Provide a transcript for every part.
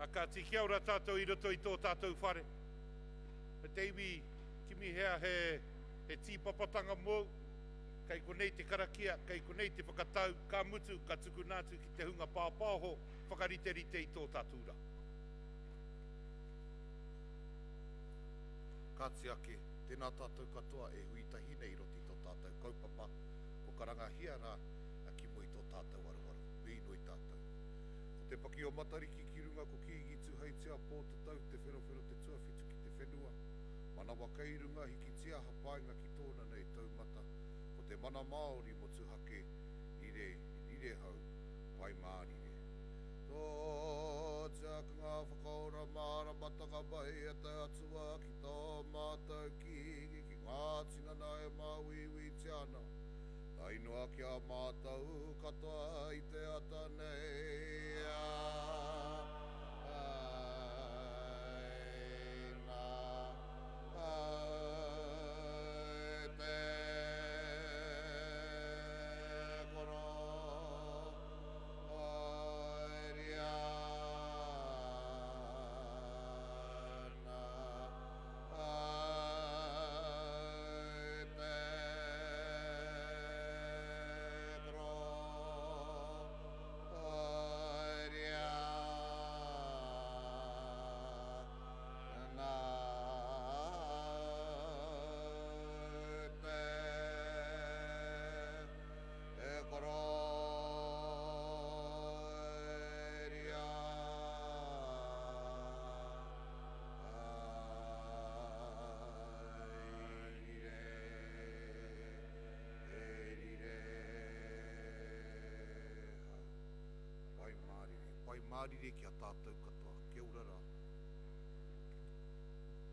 A kāti, kia ora tātou i roto i tō tātou whare. E te iwi, kimihea he, he tīpapatanga mōu, kei konei te karakia, kei konei te whakatau, ka mutu, ka tukuna atu ki te hunga pāpāho, whakariterite i tō tātou rā. Kāti ake, tēnā tātou katoa e hui tahi nei i roto i tō tātou kaupapa, ko karangahia rā ki mua i tō tātou aroaro. Me inoi tātou. Ko te paki o Matariki ki runga ko Kīngi Tuheitia Pōtatau Te Wherowhero te tuawhitu ki te whenua, manawa kei runga hikitia hapainga ki tōna nei taumata, ko te mana Māori motuhake rire rirehau pai mārire. Tō tiakanga whakaora māramatanga mai e te Atua ki tō mātou Kīngi ki ngā tinana e māuiuitia ana. Tae noa ki a mātou katoa i te ata nei. Aina te korōria ana. Pai mārire, pai mārire ki a tātou katoa. Kia ora rā.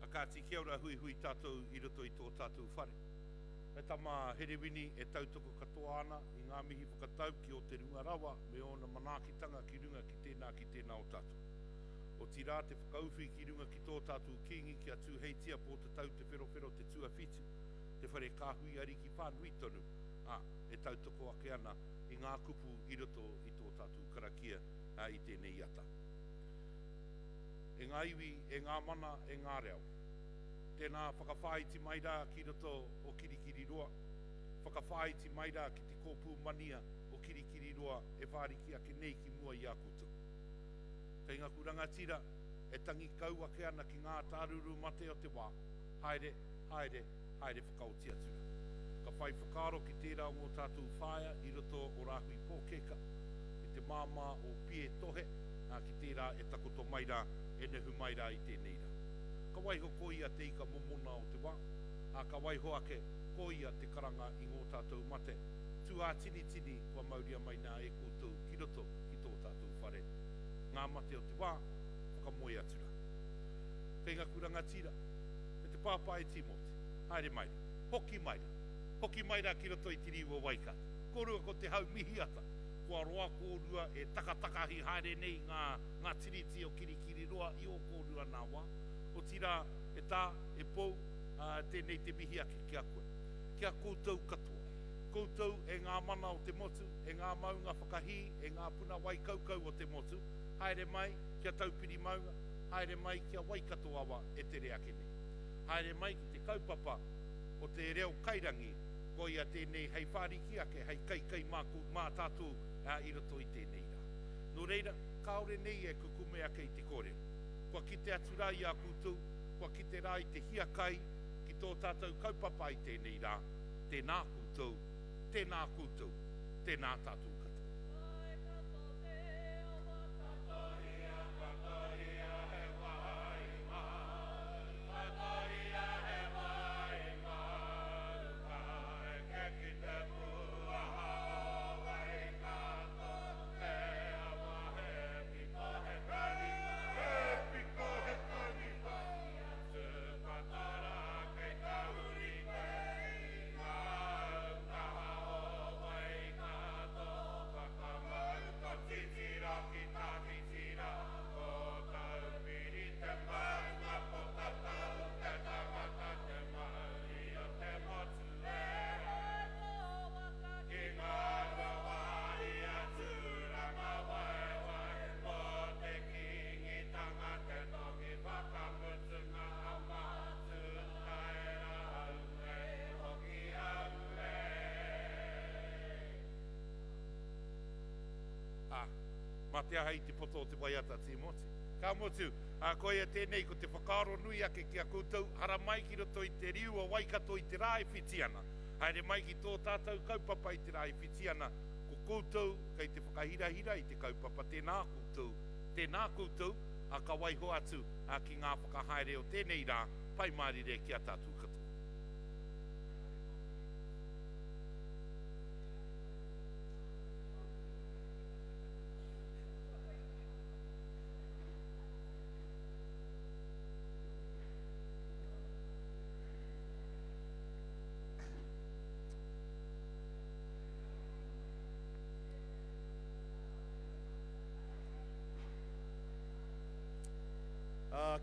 A kāti, kia ora huihui tātou i roto i tō tātou whare. He tama a Herewini e tautoko katoa ana i ngā mihi whakatau ki ō te runga rawa me ōna manaakitanga ki runga ki tēnā ki tēnā o tātou. Otirā te whakauwhi ki runga ki tō tātou Kīngi kia Tūheitia Pōtatau Te Wherowhero Te Tuawhitu, te whare kāhui ariki whānui tonu, ā, e tautoko ake ana i ngā kupu i roto i tō tātou karakia i tēnei ata. E ngā iwi, e ngā mana, e ngā reo. Tēnā whakawhāiti mai rā ki roto o Kirikiriroa, whakawhāiti mai rā ki te kōpū mania o Kirikiriroa e whāriki ake nei ki mua i a koutou. Kei ngaku rangatira e tangi kau ake ana ki ngā tāruru mate o te wā, haere, haere, haere whakaoti atu rā. Ka whai whakaaro ki tērā o ngō tātou whaea i roto o Rāhui Pōkeka, i te māmā o Pie Tohe, ā, ki tērā e takoto mai rā, e nehu mai rā i tēnei rā. Ka waiho ko ia te ika momona o te wā, ā, ka waiho ake ko ia te karanga i ngō tātou mate tūātinitini kua mauria mai nā e koutou ki roto ki tō tātou whare. Ngā mate o te wā, whakamoe atu rā. Kei ngaku rangatira, me te pāpā e Tīmoti, haere mai rā, hoki mai rā, hoki mai rā ki roto i te riu o Waikato. Kōrua ko te hau mihiata, kua roa kōrua e takatakahi haere nei ngā, ngā tiriti o Kirikiriroa i ō kōrua nā wā. Otirā, e tā, e pou, ā, tēnei te mihi ake ki a koe. Ki a koutou katoa. Koutou e ngā mana o te motu, e ngā maunga whakahī, e ngā puna wai kaukau o te motu, haere mai kia Taupiri maunga, haere mai kia Waikato awa e tere ake nei. Haere mai ki te kaupapa o te reo kairangi, koia tēnei hei whāriki ake, hei kaikai mā, mā tātou i roto i tēnei rā. Nō reira, kāore nei e kukume ake i te kōrero. Kua kite atu rā i a koutou, kua kite rā i te hiakai ki tō tātou kaupapa i tēnei rā, tēnā koutou, tēnā koutou, tēnā tātou katoa. Waikato te awa Katoria, katoria he wai mau Katoria he wai mau Ka eke ki te pūaha o Waikato Te awa he piko he taniwha He piko he taniwha Tūpatara kei tahuri te Ngāu kaha o Waikato. Mā te aha i te poto o te waiata Tīmoti. Ka mutu, ā, koia tēnei ko te whakaaro nui ake ki a koutou, haramai ki roto i te riu o Waikato i te rā e whiti ana. Haere mai ki tō tātou kaupapa i te rā e whiti ana, ko koutou kei te whakahirahira i te kaupapa, tēnā koutou, tēnā koutou, ā, ka waiho atu, ā, ki ngā whakahaere o tēnei rā, Pai mārire ki a tātou katoa.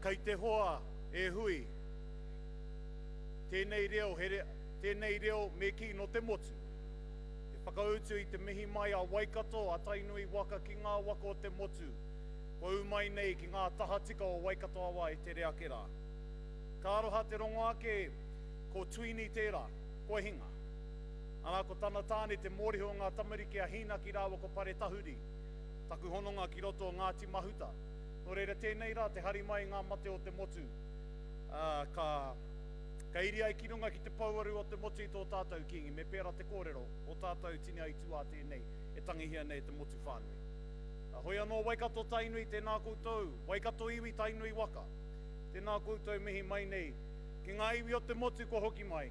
Kei te hoa e hui, tēnei reo, he re, tēnei reo me kī nō te motu. He whakautu i te mihi mai a Waikato, a Tainui waka ki ngā waka o te motu, kua ū mai nei ki ngā tahatika o Waikato awa e tere ake rā. Ka aroha te rongo ake, ko Tuini tērā, kua hinga. Arā, ko tana tāne te mōrehu o ngā tamariki a Hīnaki rāua ko Paretahuri, taku hononga ki roto o Ngāti Mahuta. Nō reira, tēnei rā te hari mai i ngā mate o te motu, ā, ka, ka iri ai ki runga ki te pouaru o te motu i tō tātou Kīngi, me pērā te kōrero, o tātou tini aituā tēnei e tangihia nei e te motu whānui. Ā, hoi anō Waikato Tainui, tēnā koutou, Waikato iwi Tainui waka, tēnā koutou mihi mai nei ki ngā iwi o te motu kua hoki mai,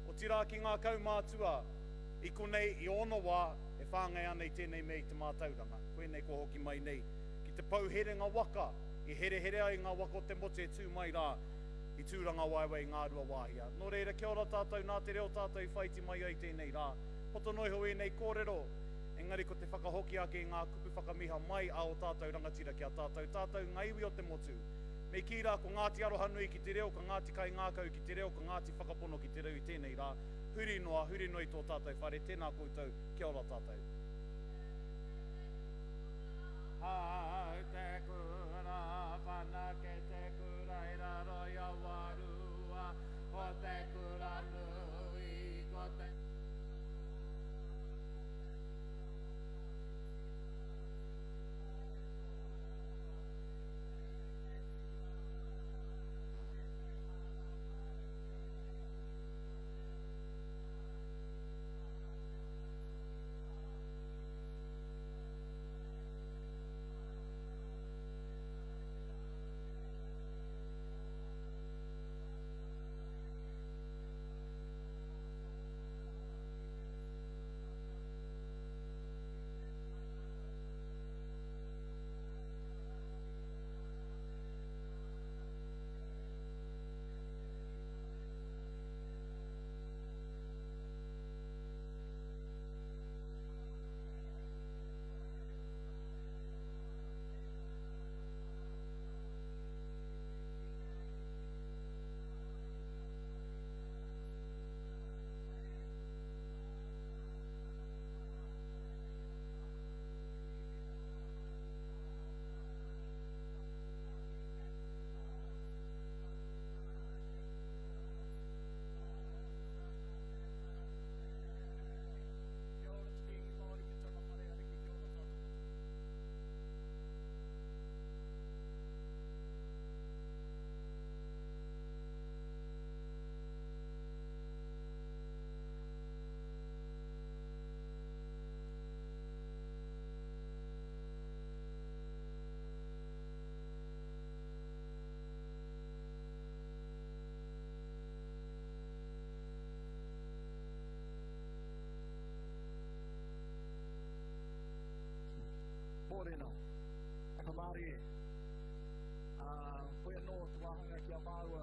otirā ki ngā kaumātua i konei i ōna wā e whāngai ana i tēnei mea i te mātauranga, koinei kua hoki mai nei ki te pou herenga waka i herehere ai ngā waka o te motu e tū mai rā i Tūrangawaewae i Ngāruawāhia. Nō reira, kia ora tātou, nā te reo tātou i whaiti mai ai tēnei rā. Poto noa iho ēnei kōrero, engari ko te whakahoki ake i ngā kupu whakamiha mai a ō tātou rangatira ki a tātou, tātou ngā iwi o te motu. Me kī rā, ko Ngāti Arohanui ki te reo, ko Ngāti Kaingākau ki te reo, ko Ngāti Whakapono ki te reo i tēnei rā. Huri noa, huri noa i tō tātou whare, tēnā koutou, kia ora tātou. Hau te kura whanake te kura i raro i a Warua, ko te kura nui, ko te. Kia ora te Kīngi Māori me tana whare ariki, kia ora tātou katoa. Mōrena, whakamārie, ā, koia anō te wāhanga ki a māua,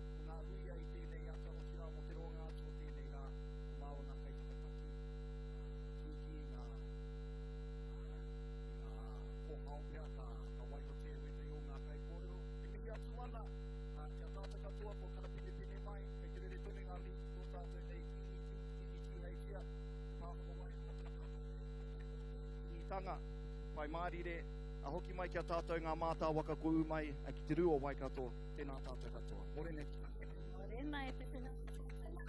ko ngā huia i tēnei ata, otirā mō te roanga atu o tēnei rā, ko māua ngā kaiwhakataki, kīkī ngā, i ngā kōhao pea ka, ka waihotia e wētahi o ngā kaikōrero. E mihi atu ana ki a tātou katoa kua karapinepine mai, kei te rere tonu ngā mihi ki tō tātou nei Kīngi, Kīngi Tūheitia, te pā whakawai o tō tātou Kīngitanga, Pai Mārire, a hoki mai ki a tātou ngā mātāwaka kua ū mai ki te rū o Waikato, tēnā tātou katoa. Morena ki tātou. Morena e te whenua. Tēnā.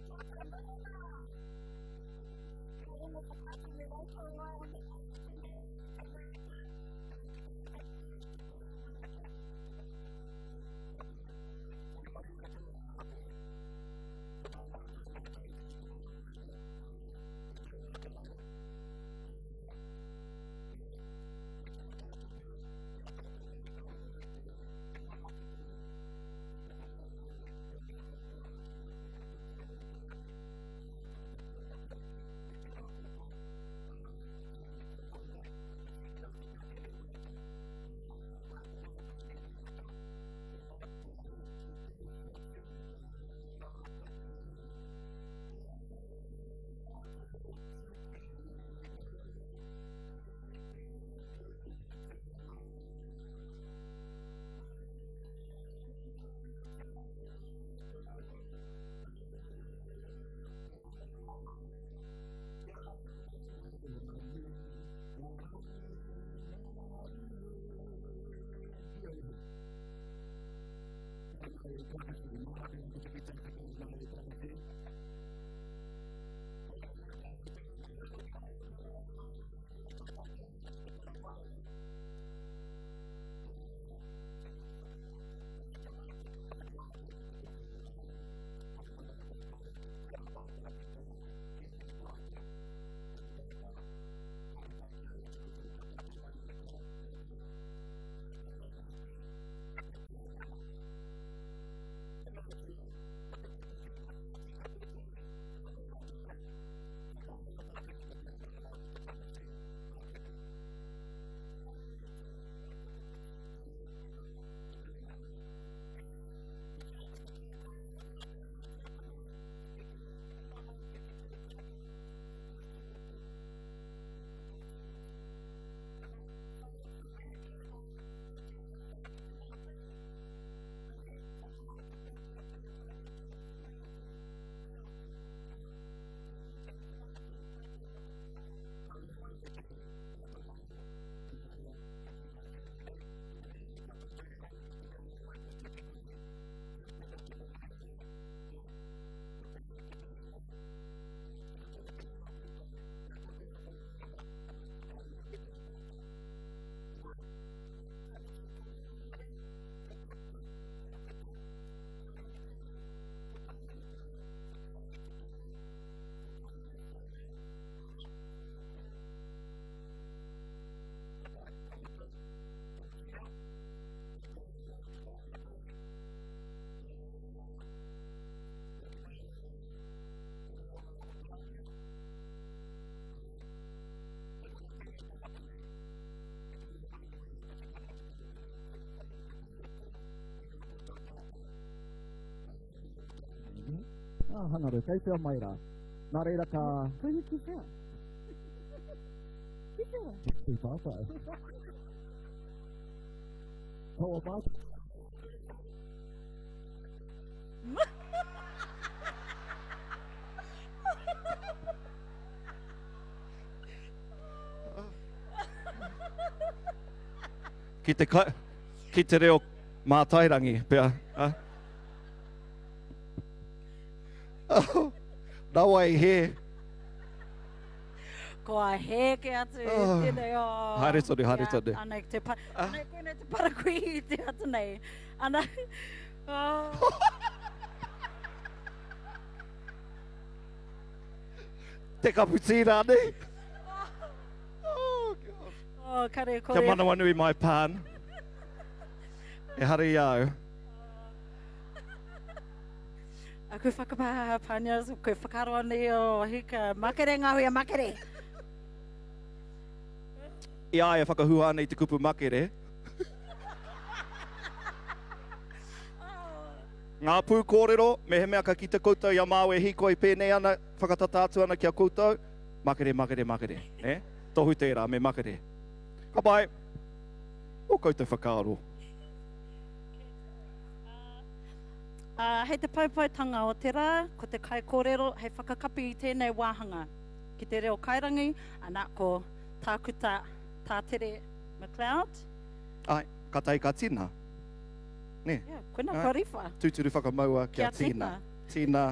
Ah, hangarau, kei whea mai rā. Nā reira ka... Koe ki whea? Ki whea? Ki tātou. How about... Ki te, ka, ki te reo mātairangi, pea. Ha? Oh, rawa i hē. Kua hē ke atu i Oh. tēnei. Oh. Haere tonu, haere Ia, tonu. Anei, te pa, anei, koinei te parakui i te atu nei. Ana, oh. Te kapu tī rānei? Oh, God. Oh, kare kore. Kia manawanui mai, Pān. Ehara i a au. Aku whakapā, Pānia, koe whakaroa nei o hika. Makere ngā huia, makere! I a ia whakahua ana i te kupu makere. Ngā pū kōrero, mehemea ka kite koutou i a māu e hīkoi pēnei ana, whakatata atu ana ki a koutou, makere, makere, makere. Nē? Tohu tērā, me makere. Ka pai. Ō koutou whakaaro. Ā, hei te poupoutanga o te rā, ko te kaikōrero hei whakakapi i tēnei wāhanga ki te reo kairangi, ana, ko Tākuta Tātere McLeod. Āe, ka tae ka tina. Nē? Yeah, koina kua riwha. Tūturu whakamaua kia, kia tina. Tina.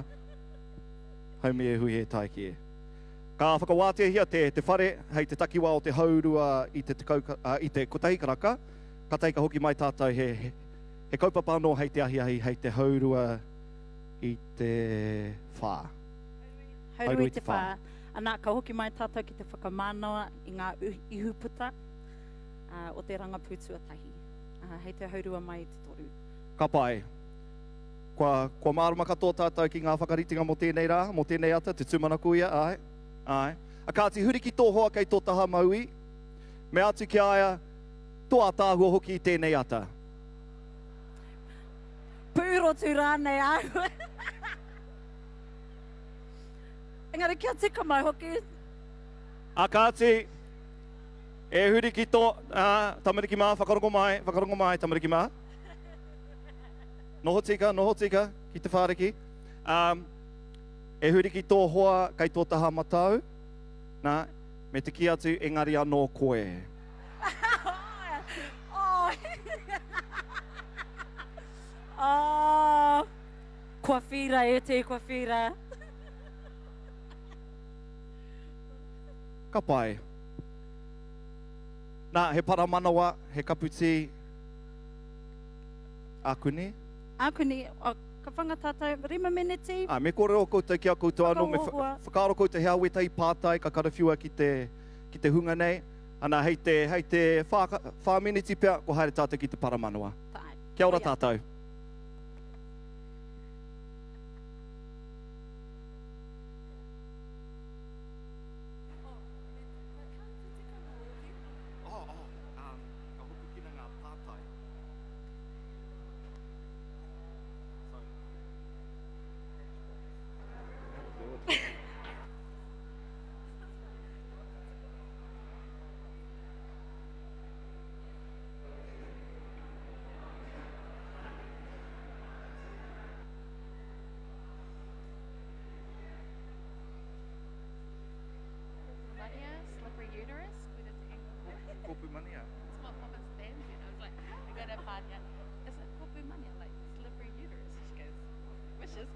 Haumi e hui e taiki e. Ka whakawāteahia te, te whare hei te takiwā o te haurua i te, tekau, uh, i te kotahi karaka. Ka tae ka hoki mai tātou he, he, he kaupapa anō hei te ahiahi, hei te haurua i te whā. Haurua i te whā. Ana, ka hoki mai tātou ki te whakamānawa i ngā ihuputa uh, o te rangapū tuatahi. Uh, hei te haurua mai i te toru. Ka pai. Kua, kua mārama katoa tātou ki ngā whakaritenga mō tēnei rā, mō tēnei ata, te tūmanako ia, āe, āe. A kāti, huri ki tō hoa kei tō taha mauī, mea atu ki a ia, tō ātaahua hoki i tēnei ata. Pūrotu rānei āhua. Engari kia tika mai hoki. A kāti, e huri ki tō, ā, tamariki mā, whakarongo mai, whakarongo mai, tamariki mā. Noho tika, noho tika, ki te whāriki. Um, e huri ki tō hoa kei tō taha matau, nā, me te kī atu, engari anō koe. oh. Oh, kua whira e te, kua whira. Ka pai. Nā, he paramanawa, he kapu tī. Ākuni? Ākuni, oh, ka whanga tātou, rima meneti. Ā, me kōrero koutou ki a koutou anō, me whakaaro koutou he aha wētahi pātai ka karawhiua ki te, ki te hunga nei. Ana, hei te, hei te whā, whā meneti pea, kua haere tātou ki te paramanawa. Kia ora tātou. Mania, slippery uterus, with its angle. Kopu mania. That's what Mama stands in. I was like, I got a pania. Is it kopu mania? Like slippery uterus? She goes, wishes.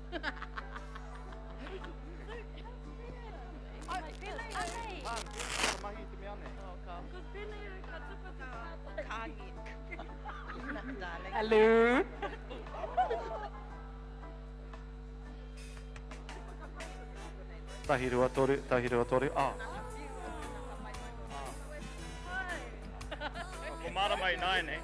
Hello. Tahi rua toru, tahi rua toru, ah. Ko mārama ināianei.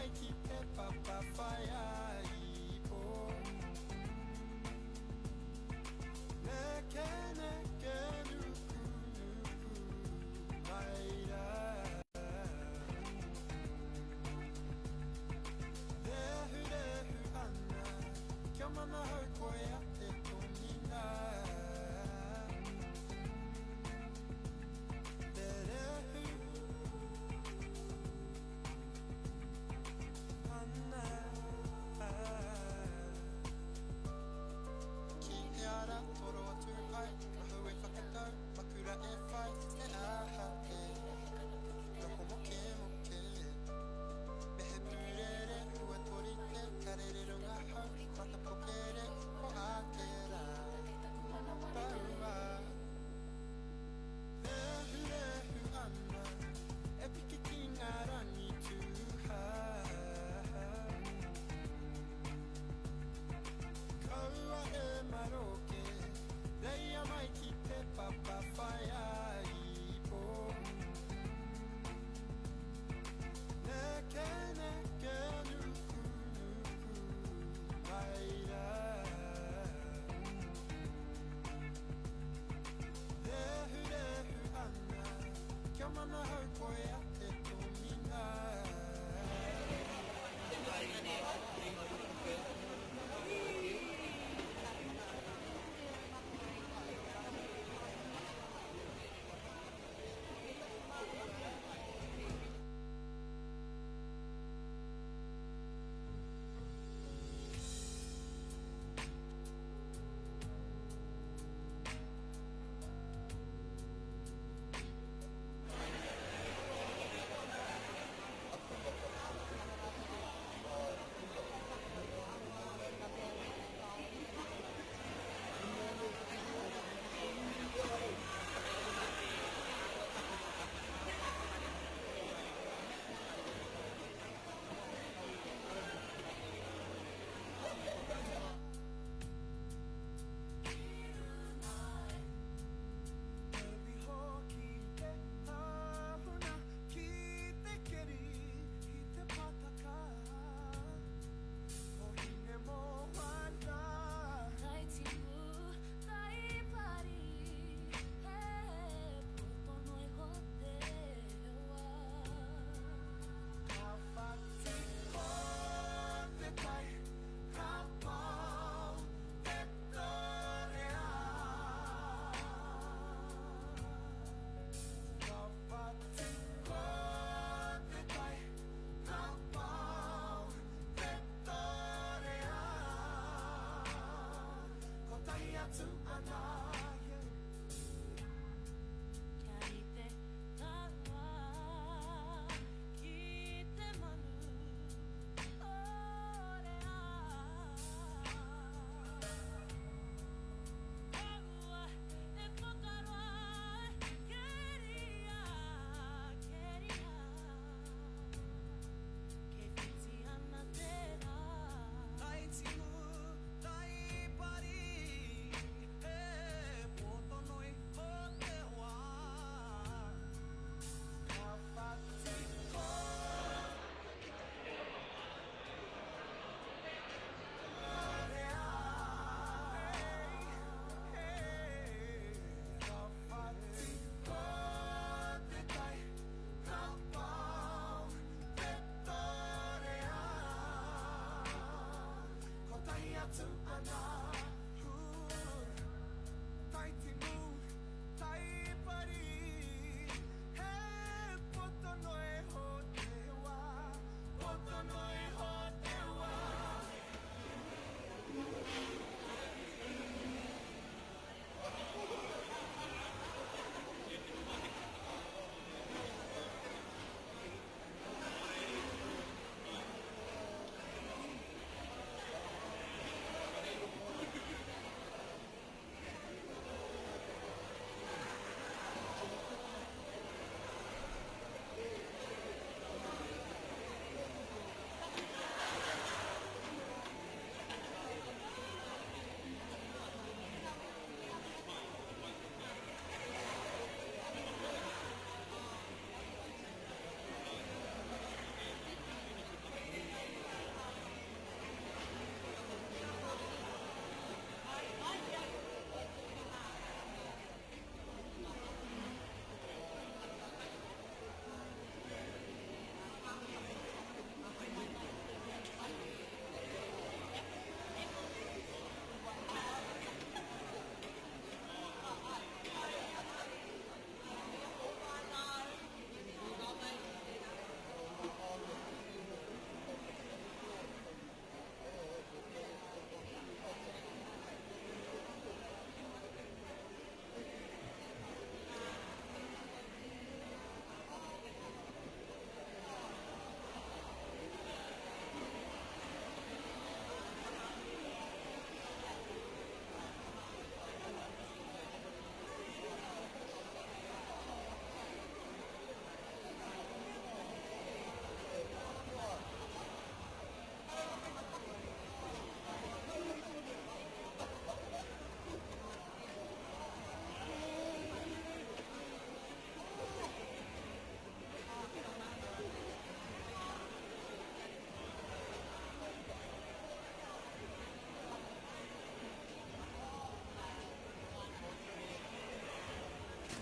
mai ki te papa whaiāipo. Neke neke nuku nuku mai rā. Rehurehu ana, kia manahau koe a te tongina. Rerehu ana.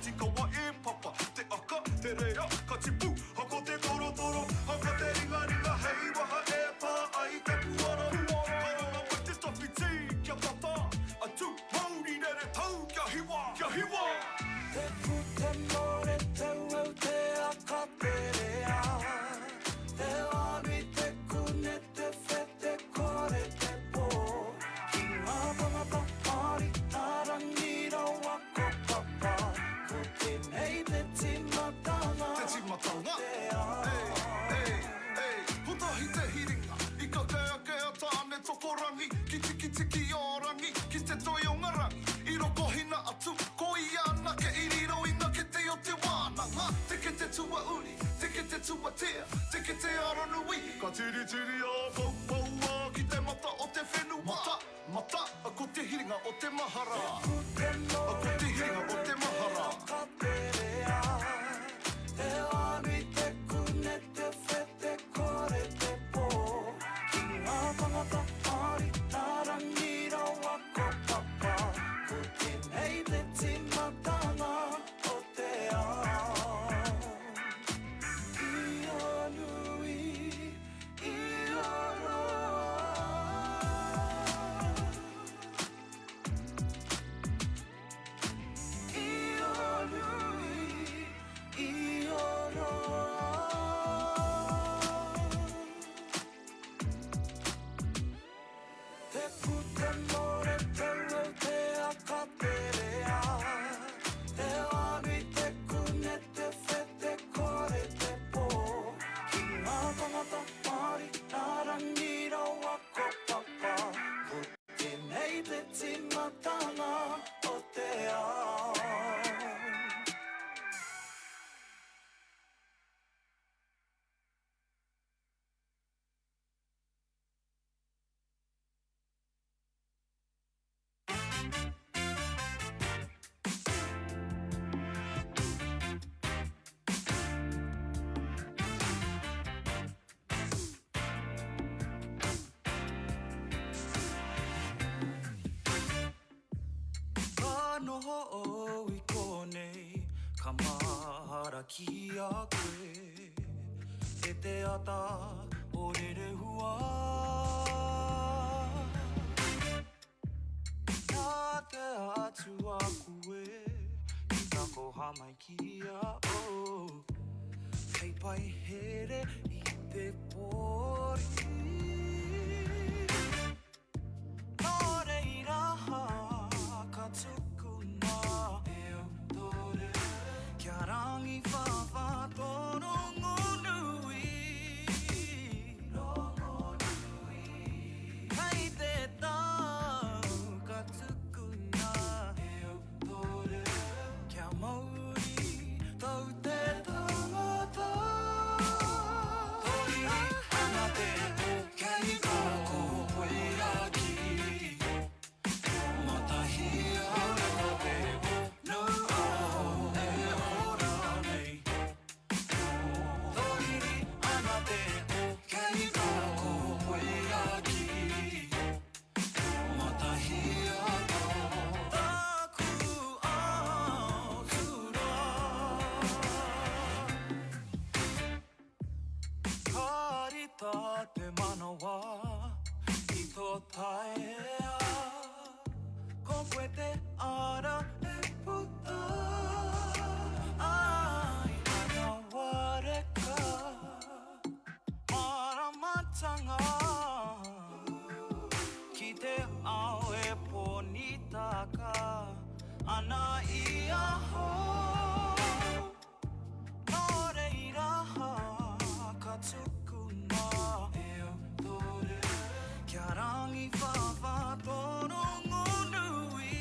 Ngāti Kawa e Papa, te aka, te rea, ka tipu, ha ko te torotoro, ha ko te ringaringa hei waha e pā ai te puoro. Karanga mai te tawhiti kia tata, atu, mauri rere tau kia hiwa, kia hiwa! Te pute more te ueu te aka te rea Te wānui te kune te whe te kore te pō Ki ngā tangata Māori nā Rangi rawa ko Papa Ko tēnei te tīmatanga Te tīmatanga o te ao. Hey, hey, hey Kotahi te hiringa i kake ake a Tāne Tokorangi Ki Tikitiki-o-rangi, ki te toi o ngā rangi I rokohina atu, ko ia anake i riro i ngā kete o te wānanga Te kete tuauri, te kete tuatea, te kete aronui Ka tiritiri a Poupoua ki te mata o te whenua Mata, mata, ko te hiringa o te mahara Ko te hiringa o te mahara. Te wānui, te kune, te whe, te kore, te pō Ki ngā tangata Māori, nā Rangi rawa ko Papa Ko tēnei te tīmatanga o te ao I a nui, i a roa. I a nui, i a roa. Te pute more te reo te aka te rea Te wānui te kune te whe te kore te pō Ki ngā tangata Māori nā Rangi rawa ko Papa Ko tēnei te tīmatanga o te ao. Ka noho au i konei, ka mahara ki a koe E te ata o Rerehua. Nā te Atua koe i takoha mai ki a au Hei paihere i te pori. Nō reira ka tukuna e au tō reo kia rangiwhāwhā tō rongonui. Rongonui. Kei te tau ka tukuna e au tō reo kia mauri tau te tangata. Toriri ana te pō kei tōku waiaki. Matahia ana te pō nō au e ora nei. Toriri ana te pō kei tōku waiaki. Matahia tāku ao tūrā. Ka rita te manawa i tō taea, Ko koe te ara e puta ai manawa reka, Māramatanga ki te ao e ponitaka ana i ahau. Nō reira ka tukuna e au tō reo kia rangiwhāwhā tō rongonui.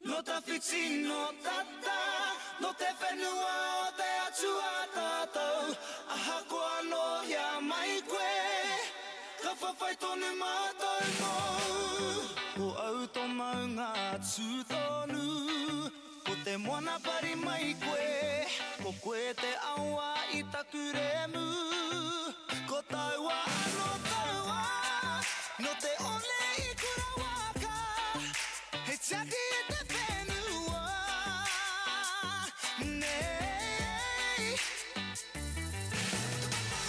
Nō tawhiti, nō tata, nō te whenua o te Atua tātou, ahakoa nō hea mai koe, ka whawhai tonu mātou mōu. Ko au tō maunga tū tonu, ko te moana pari mai koe, ko koe te awa i taku remu, ko taua anō taua, nō te one i Kurawaka. He tiaki i te whenua nei.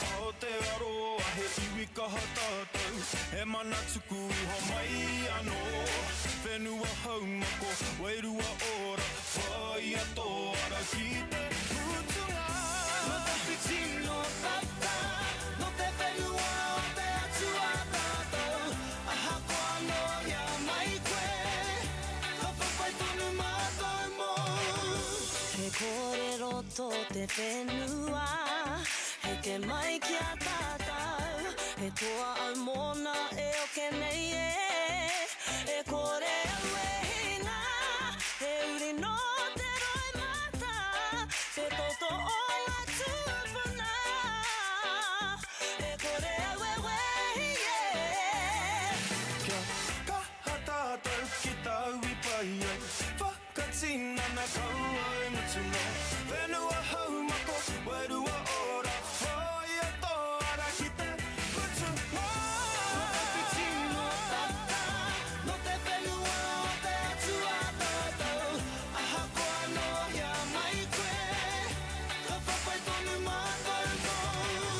Aotearoa he iwi kaha tātou, he mana tuku iho mai anō. Whenua haumako, wairua ora, whāia tō ara ki te mutunga. Nō tawhiti, nō tata, nō te whenua o te Atua tātou, Ahakoa nō hea mai koe, ka whawhai tonu mātou mōu. He kōrero tō te whenua, heke mai ki a tātou, he toa au mōna e oke nei e, e kore au e hinga, he uri nō te roimata, te toto o ngā tūpuna. E kore au e wehi e. Kia kaha tātou ki tāu i pai ai, Whakatinana kaua e mutu noa, Whenua haumako, wairua ora, Whāia tō ara ki te mutunga. Nō tawhiti, nō tata, nō te whenua o te Atua tātou, Ahakoa nō hea mai koe, ka whawhai tonu mātou mōu.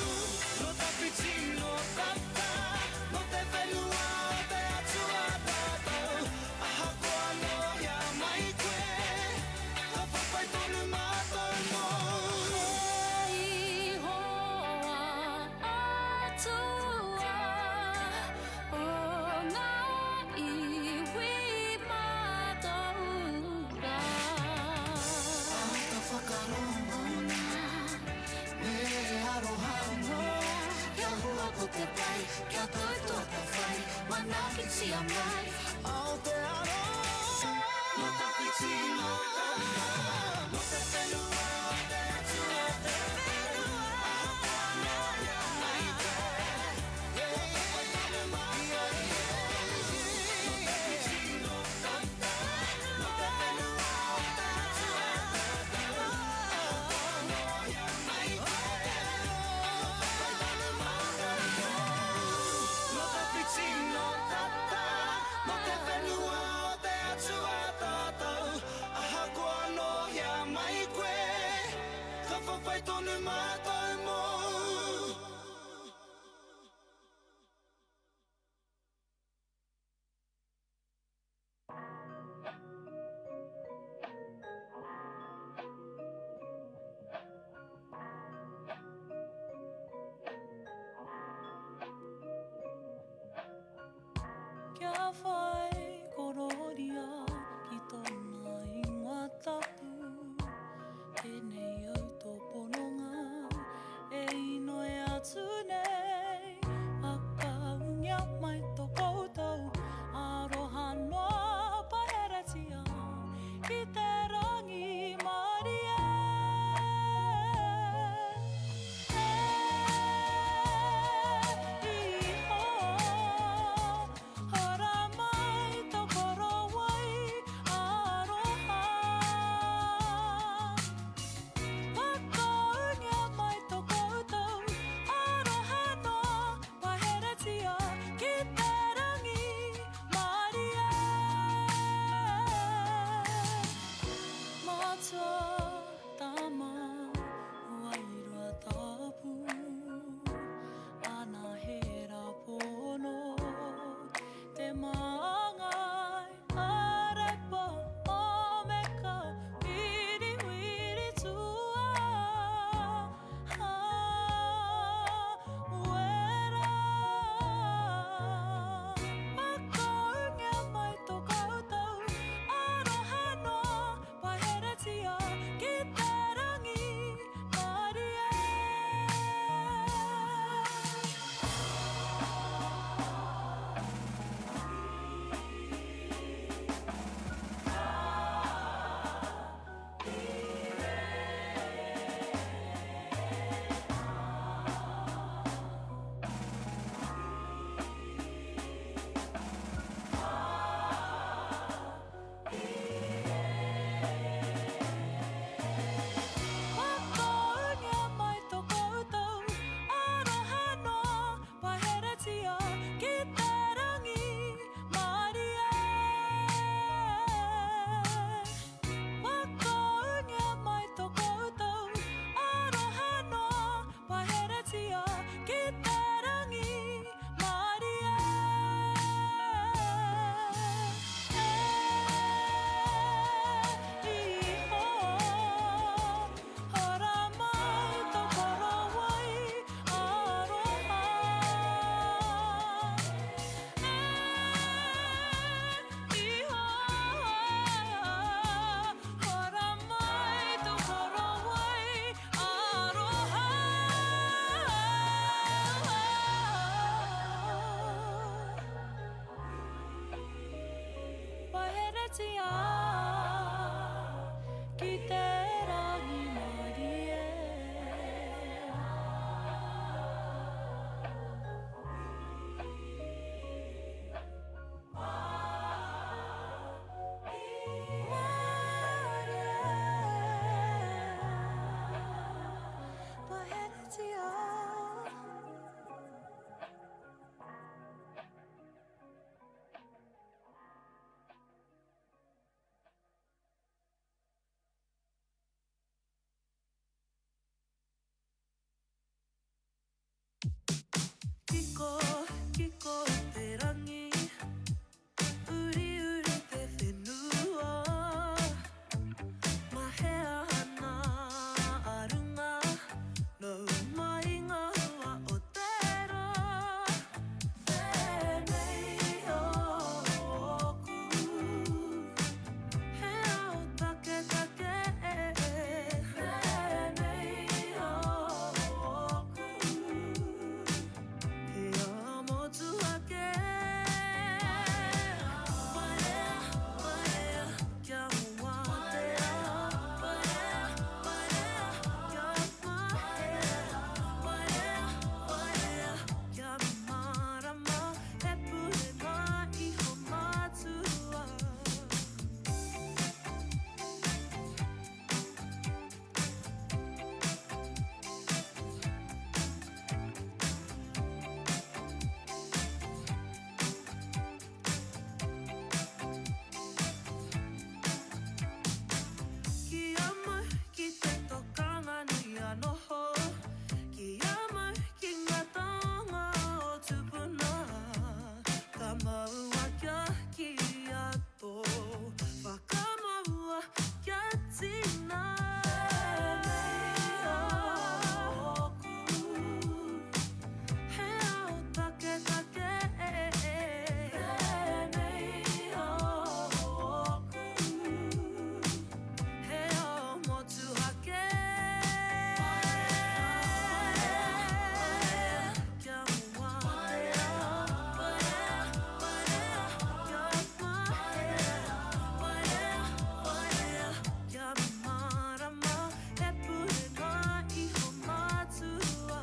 Nō tawhiti, nō tata, nō te whenua o te Atua tātou, ahakoa nō hea mai koe, ka whawhai tonu mātou mōu. E Ihowa Atua o ngā iwi mātauranga. Āta whakarongona me aroha noa, kia hua ko te pai, kia tau tō atawhai, manaakitia mai Aotearoa. Nō tawhiti, nō tata, nō te whenua o te Atua te whenua, ahakoa nō hea mai koe, ka whawhai tonu mātou mōu. Nō tawhiti, nō tata, nō te whenua o te Atua tātou, ahakoa nō hea mai koe, ka whawhai tonu mātou mōu. Nō tawhiti, nō tata, nō te whenua. Paiheretia ki te rangimarie. Kiko, kiko te rangi, uriuri te whenua. Mahea ana a runga, nau mai ngā hua o te rā. Tēnei ōku, he ao taketake. Tēnei ōku, he ao motuhake. Parea, parea, kia wātea. Parea, parea, kia mahea. Parea, parea, kia mārama. He purenga iho matua. Kia mau ki te tokanga nui a noho, Kia mau ki ngā taonga o tupuna, Ka maua kia kīia tō whakamaua kia tina. Tēnei ōku, he ao taketake. Tēnei ōku, he ao motuhake. Kia wātea, parea, parea, kia mahea. Parea, parea, kia mārama, he purenga iho matua.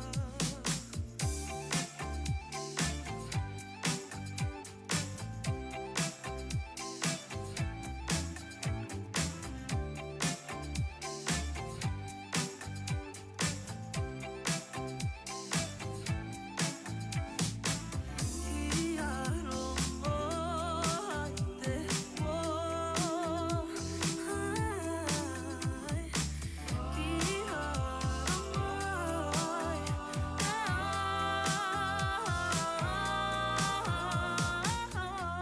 Kia rongo ai te pō, ai. Kia rongo ai te ao.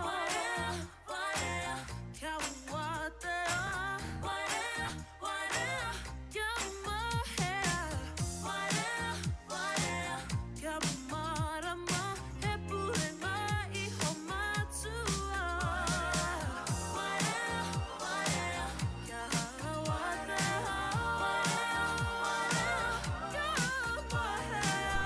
Warea, warea, kia wātea. Warea, warea, kia mahea. Warea, warea, kia mārama, he purenga iho matua. Warea, warea, kia wātea. Warea, warea, kia mahea.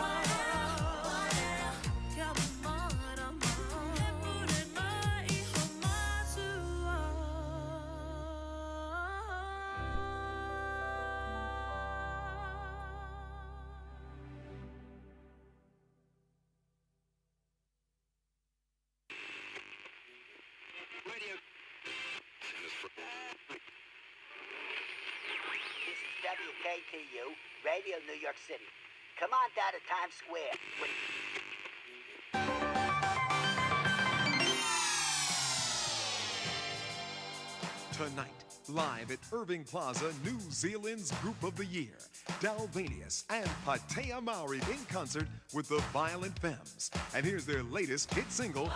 Warea, warea, kia mārama, he purenga iho matua. This is WKTU, Radio New York City. Come on down to Times Square. Tonight, live at Irving Plaza, New Zealand's Group of the Year, Dalvanius and Patea Maori in concert with the Violent Femmes. And here's their latest hit single,